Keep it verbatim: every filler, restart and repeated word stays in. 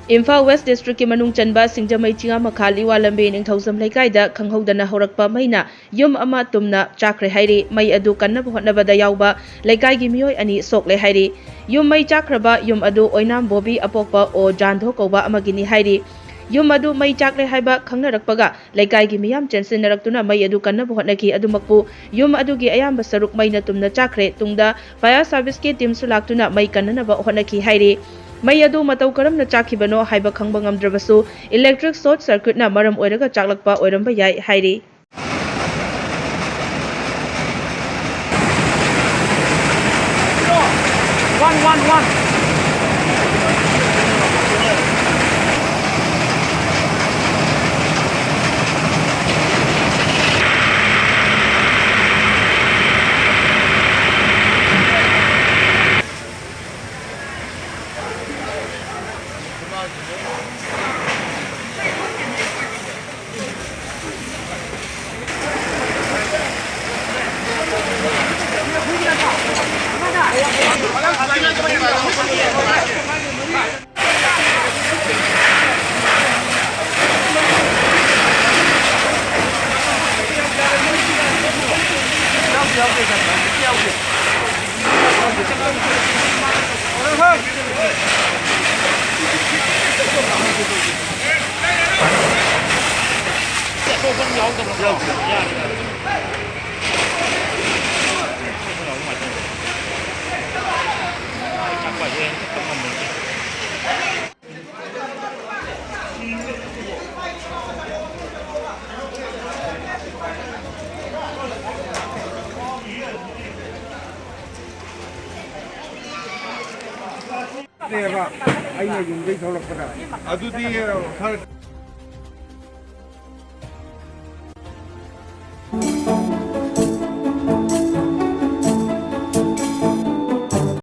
Imphal west ꯗꯤꯁꯇ꯭ꯔꯤꯛꯀꯤ ꯃꯅꯨꯡ ꯆꯟꯕ ꯁꯤꯡꯖꯃꯩ ꯆꯤꯉꯥꯃꯈꯥ ꯂꯤꯋꯥ ꯂꯝꯕꯤ ꯅꯤꯡꯊꯧꯖꯝ ꯂꯩꯀꯥꯏꯗ ꯈꯪꯍꯧꯗꯅ ꯍꯧꯔꯛꯄ ꯃꯩꯅ ꯌꯨꯝ ꯑꯃ ꯇꯨꯝꯅ ꯆꯥꯛꯈ꯭ꯔꯦ ꯍꯥꯏꯔꯤ꯫ ꯃꯩ ꯑꯗꯨ ꯀꯟꯅꯕ ꯍꯣꯠꯅꯕꯗ ꯌꯥꯎꯕ ꯂꯩꯀꯥꯏꯒꯤ ꯃꯤꯑꯣꯏ ꯑꯅꯤ ꯁꯣꯛꯂꯦ ꯍꯥꯏꯔꯤ꯫ ꯌꯨꯝ ꯃꯩ ꯆꯥꯛꯈ꯭ꯔꯕ ꯌꯨꯝ ꯑꯗꯨ ꯑꯣꯏꯅꯥꯝ ꯕꯣꯕꯤ ꯑꯄꯣꯛꯄ ꯑꯣ ꯖꯥꯟꯙꯣ ꯀꯧꯕ ꯑꯃꯒꯤꯅꯤ ꯍꯥꯏꯔꯤ꯫ ꯌꯨꯝ ꯑꯗꯨ ꯃꯩ ꯆꯥꯛꯂꯦ ꯍꯥꯏꯕ ꯈꯪꯅꯔꯛꯄꯒ ꯂꯩꯀꯥꯏꯒꯤ ꯃꯤꯌꯥꯝ ꯆꯦꯟꯁꯤꯟꯅꯔꯛꯇꯨꯅ ꯃꯩ ꯑꯗꯨ ꯀꯟꯅꯕ ꯍꯣꯠꯅꯈꯤ꯫ ꯑꯗꯨꯃꯛꯄꯨ ꯌꯨꯝ ꯑꯗꯨꯒꯤ ꯑꯌꯥꯝꯕ ꯁꯔꯨꯛ ꯃꯩꯅ ꯇꯨꯝꯅ ꯆꯥꯛꯈ꯭ꯔꯦ꯫ ꯇꯨꯡꯗ fire serviceꯀꯤ teamꯁꯨ ꯂꯥꯛꯇꯨꯅ ꯃꯩ ꯀꯟꯅꯅꯕ ꯍꯣꯠꯅꯈꯤ ꯍꯥꯏꯔꯤ꯫ ꯃꯩ ꯑꯗꯨ ꯃꯇꯧ ꯀꯔꯝꯅ ꯆꯥꯛꯈꯤꯕꯅꯣ ꯍꯥꯏꯕ ꯈꯪꯕ ꯉꯝꯗ꯭ꯔꯕꯁꯨ, electric short circuitꯅ ꯃꯔꯝ ꯑꯣꯏꯔꯒ ꯆꯥꯛꯂꯛꯄ ꯑꯣꯏꯔꯝꯕ ꯌꯥꯏ ꯍꯥꯏꯔꯤ꯫ One, one, one. ꯅꯦꯕ ꯑꯩꯅ ꯌꯨꯝꯗꯩ ꯊꯣꯛꯂꯛꯄꯗ꯫ ꯑꯗꯨꯗꯤ ꯈꯔ